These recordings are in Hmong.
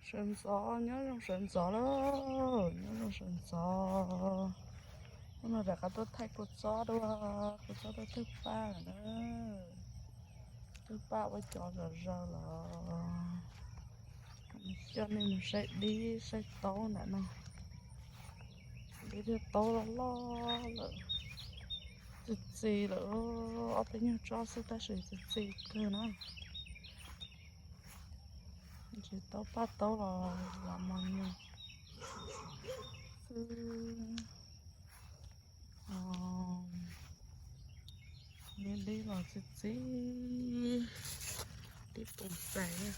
Sawv ntxov, nyob zoo sawv ntxov lauj, nyob zoo sawv ntxov. Hnub no rov qab tuaj thaij kua txob dua, kua txob tuaj tawg paj lawm na. Tawg paj ua cov zom zaws los coj nej mus saib dib saib taub ntawm no. Dib thiab taub loj loj lawm, txi txiv lawm, ob peb nyuag tsob xwb tab sis txi txiv kawg na. Tsis taub paj taub los los mos nyuag xwb. Dib dib los txi txiv, dib poom xais na.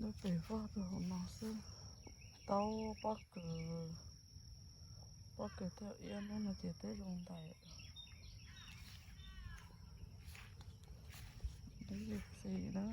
Lub pem vog rau hauv no xwb. Taub pob kws, pob kws thiab iab hnub no ces twb zoo ntais. Dib txi txiv na.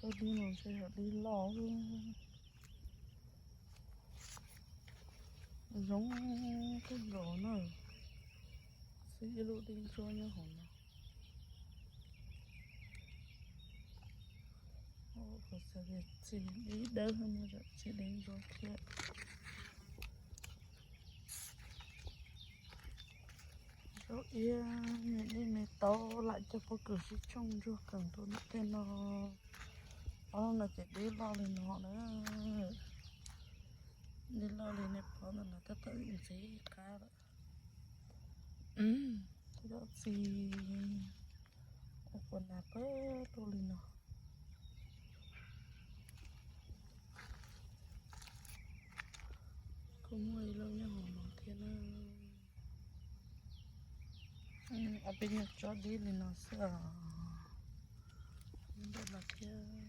Tsob dib no ntshe yog dib loj, zoo kawg nkaus na. Xwb ib lub dib ntsuab nyob hauv no. Kuv xav tias txi dib dawb no, txi dib ntsuab thiab. Zaub iab me dib me taub lam coj pob kws sib tshooj ntsuag kawg rau tej no. Ob lub no ces dib loj li no na. Dib loj li nej pom ntawm no tab tom ntxiv qab lawm. Tab tom txi ua puas nas pawg lug li no. Kuj muaj ib lub nyob hauv no thiab na. Ob peb nyuag tsob dib li no xwb os. Ntawm no thiab.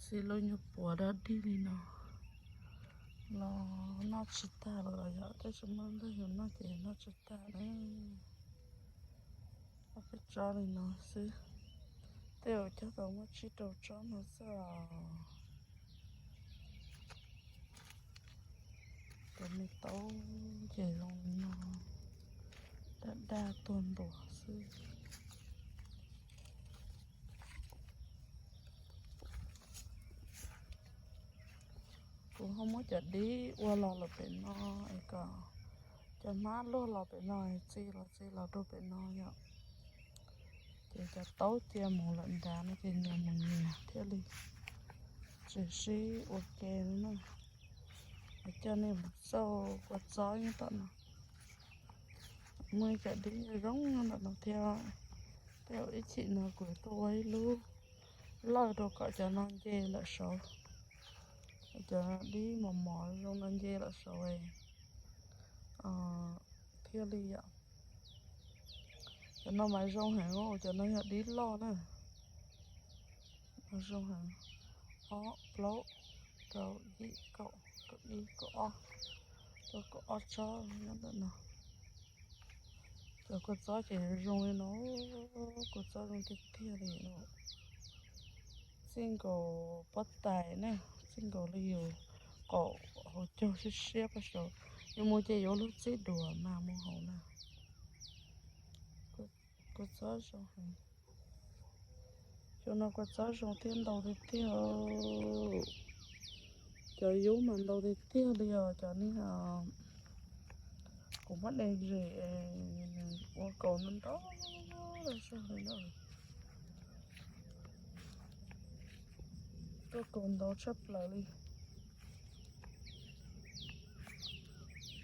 Txi lub nyuag puav dog dig li no los noj tsis tag los yog tab sis muaj npawg yus noj ces noj tsis tag na. Ob peb tsob li no xwb. Tej zaum cog tau muaj tsib rau tsob no xwb os. Cov me taub ces zoo li no, daj daj tuag ntuas xwb. Kuv ho muab cov dib ua los los pem no es kom cov hmab luag los pem no, txi los txi los rau pem no yom. Ces cov taub cia mus lawm nrad no ces nyias mus nyias thiaj li tsis sib ua ke li na. Coj nej mus xauj kua txob nyob tom no. Muaj ib cov dib zoo nyob ntawm no thiab. Tej zaum ib chim no kuv tuaj ua ib lub lawj rau kom cov no nce lawm saud. Cov dib mos mos zoo no nce lawm saud thiaj li yom. Cov no mas zoo heev, cov no yog dib loj na. Zoo heev, ob plaub rau yim kaum kaum ib kaum ob, rau kaum ob tsob nyob ntawm no. Cov kua txob ces zoo li no, kua txob zoo tiag tiag li no. Txij nkaus pob tais na, txij nkaus li yus qaum hauv caug siab siab pab saud, yuav mus ces yuav lub txib duas mas mus hauv na. Kua txob zoo heev. Xyoo no kua txob zoo thiab ntau tiag tiag. Cov yub mas ntau tiag tiag li os, cov niag kuv muab de zem ua kaus ntau ntau zog li na. Tuaj kaus ntau tshaj plaws li.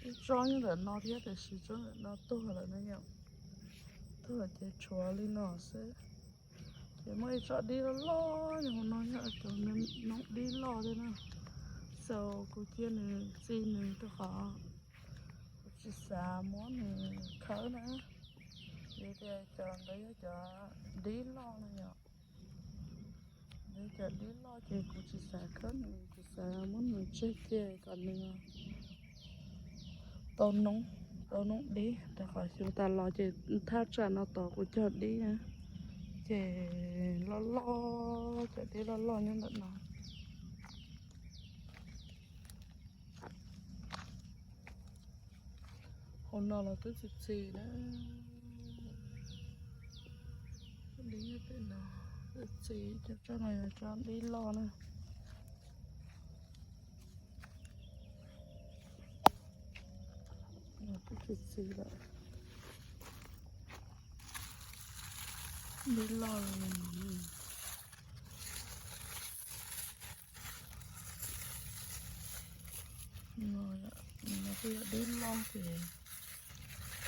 Ib tsob nyob ntawm no thiab tiam sis tsob ntawm no tuag lawm na yom. Tuag ces tshuav li no xwb. Ces muaj ib tsob dib loj loj nyob hauv no, yog cov noob dib loj thiab na. Xaus kuv cia nws txi nws rau qhov kuv tsis xav muab nws khawb na. Vim tias cov ntawd yog cov dib loj no yom. Yog cov dib loj ces kuv tsis xav khawb nws, kuv xav muab nws tseg cia kom nws tau noob, tau noob dib rau qhov xyoo tas los ces thaj tsam no tod kuv cog dib na, ces loj loj, cov dib loj loj nyob ntawm no. Hauv no los twb txi txiv na. Dib nyob pem no twb txiv, cov tsob no yog tsob dib loj na. Twb txi txiv lawm. Dib loj li no. No, no kuj yog dib loj ces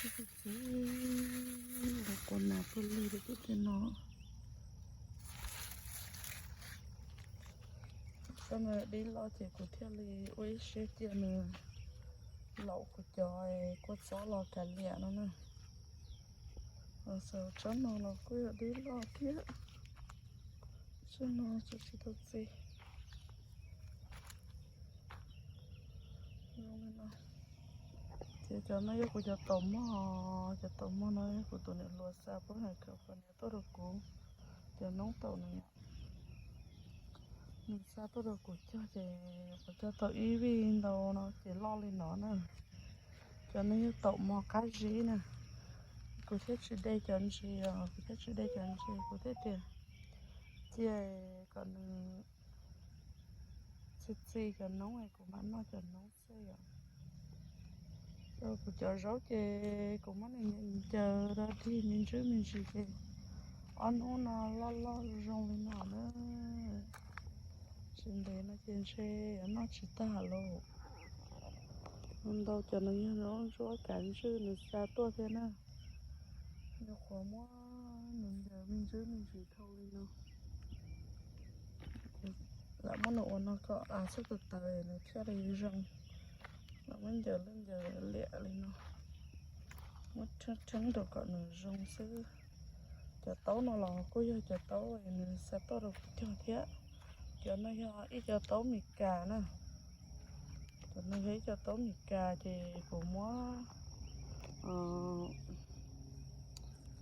twb txi txiv, los quas nas puag lig rau tim tej no. Tsob no dib loj ces kuv thiaj li ua ib siab cia nws laum kuv cov kua txob los kav liam no na. Xav tsob no los kuj yog dib loj thiab. Tsob no tsis tau txi. Zoo li no. Ces cov no yog kuv cov taum mog, cov taum mog no yog kuv tus niam hluas xa puag California tuaj rau kuv, cov noob taum no. Nws xa tuaj rau kuv cog ces kuv cog tau ib vij ntau no ces loj li no na. Cov no yog taum mos qab zib na. Kuv thiaj tsis de cov ntsis os, kuv thiaj tsis de cov ntsis, kuv thiaj tias cia kom nws txi txi cov noob es kuv mam noj cov noob xwb yom. Kuv cov zaub ces kuv muab nws ncaws rau dig me ntsis me ntsis ces ob hnub no loj loj zoo li no na. Tsis ntev no ces ntshe yuav noj tsis tag lauj. Ntau cov no yog noob ntsuab kav ntswj nws xa tuaj thiab na. Nyuam qhuav muab nws ncaws me ntsis me ntsis dhau li no. Lam muab nws ua no kom av xwb tawv tawv nws thiaj li zoo. Lam muab ncaws lwj ncaws liam li no, muab rheeb rheeb rau kom nws zoo xwb. Cov taub no los kuj yog cov taub nws xa tuaj rau kuv cog thiab. Cov no yog ib co taub Mes Kas na. Cov no yog ib co taub Mes Kas ces kuv muab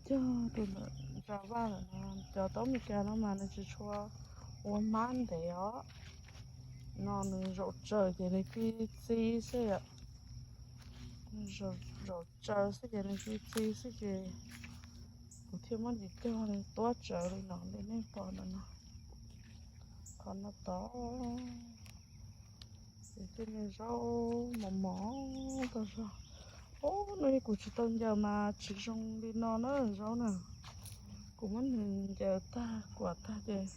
cog rau ntawm ntsa vaj lawm no. Cov taub Mes Kas no mas nws tsis tshua ua hmab ntev os. No nws zaum tsaws ces nws cia li txi xwb yom. Zaum tsaws xwb ces nws cia li txi xwb ces kuv thiaj muab ntim cog li tuab tsawv li no li nej pom ntawm no. Qhov no tod ces tej niag zaub mos mos tag zog. Ub, no kuv tsis tau ncaws mas tsis zoo li no na zaub na. Kuv muab nws ncaws tag kuam tag ces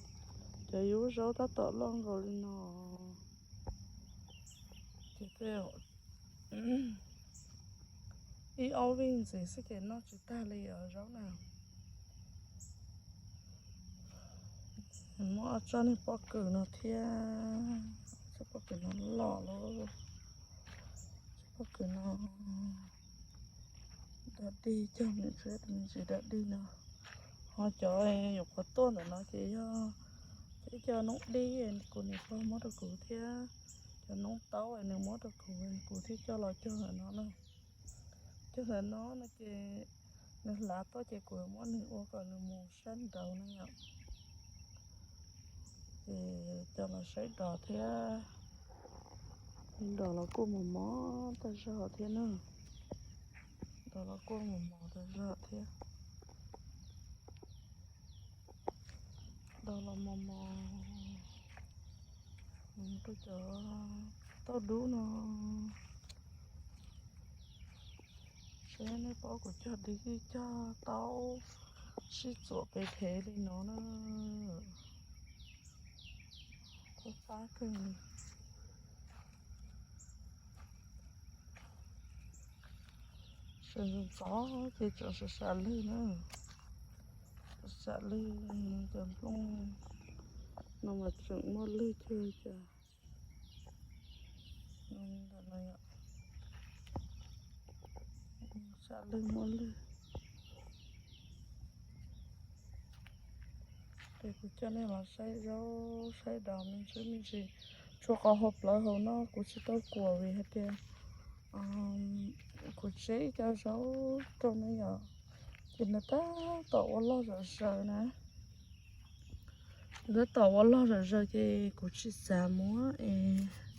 cov yub zaub tab tom loj nkaus li no. Ces tej ib ob vij ntxiv xwb ces noj tsis tag li os zaub na. Muab ob tsob niag pob kws no thiab, tsob pob kws no loj lawm, tsob pob kws no da dig cog me ntsis da dig no. Ho cov nyuam qhuav tuaj ntawm no ces yog ib co noob dib kuv niam pog muab rau kuv thiab, cov noob taub nws muab rau kuv, kuv thiaj coj los cog ntawm no na. Cog ntawm no no ces nws hlav tuaj ces kuv muab nws ua kom nws mus sab nraud na yom. Ces coj los saib dos thiab. Dos los kuj mos mos tag zog thiab na. Dos los kuj mos mos tag zog thiab. Dos los mos mos. Rau cov taub dub no. Seb nej paub kuv cog dib cog taub sib txuam pes thev li no na. Qab qab kawg li. Sawv ntxov ntxov ces tseem sam sam lwg na. Sam lwg, cov nplooj no mas tseem muaj lwg cuag li cas. Ntawm no yom. Lwj muab lwj. Ces kuv coj nej los saib zaub saib daus me ntsis me ntsis. Tshuav qhov hauv plawv hauv no kuv tsis tau kuam vim hais tias kuv tseb ib co zaub rau no yom. Ces nws tab tom ua loj zom zaws na. Nws tab tom ua loj zom zaws ces kuv tsis xav muab es